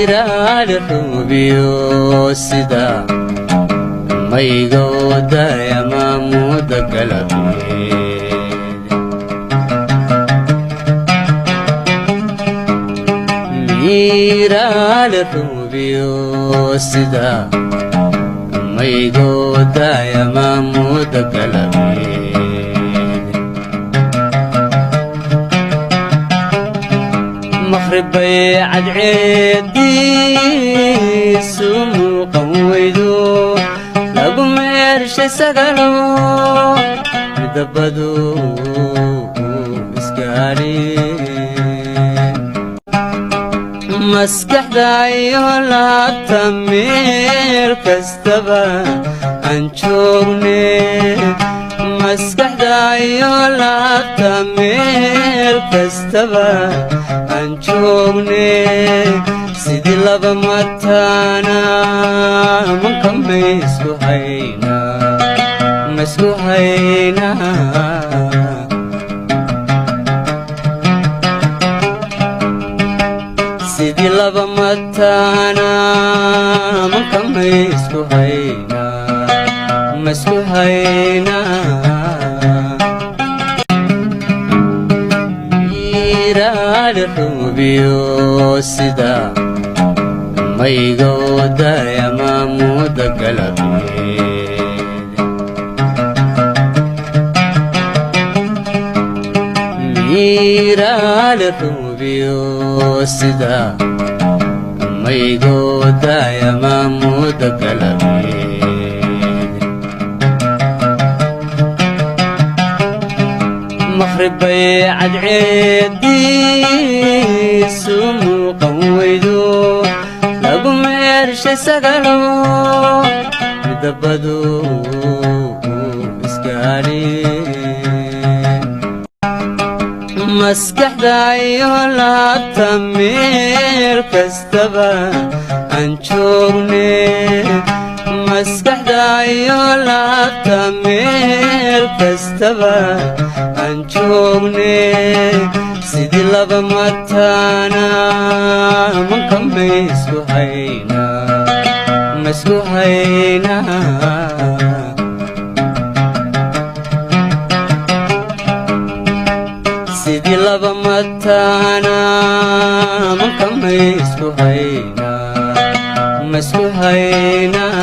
Miiraale ruubiyo sida maygowdaya maamuuda galabeed. Miiraale ruubiyo sida maygowdaya maamuuda galabeed. Maqribay cadceediisu muuqan weydo, lagu meershay sagalo, midabadu isgaadheen. Maskaxda iyo laabta meel kastaba aan joogne, maskaxda iyo laabta meel kastaba aan joogne, sidii laba mataana manka maysku haynaa, maysku haynaa. Sidii laba mataana manka maysku haynaa, maysku haynaa. Miiraale ruubiyo sida maygowdaya maamuuda galabeed. Miiraale ruubiyo sida maygowdaya maamuuda galabeed. Maqribay cadceediisu muuqan weydo, lagu meershay sagalo, midabadu isgaadheen. Maskaxda iyo laabta meel kastaba aan joogne, maskaxda iyo laabta meel kastaba aan joogne, sidii laba mataana manka maysku haynaa, maysku haynaa. Sidii laba mataana manka maysku haynaa, maysku haynaa.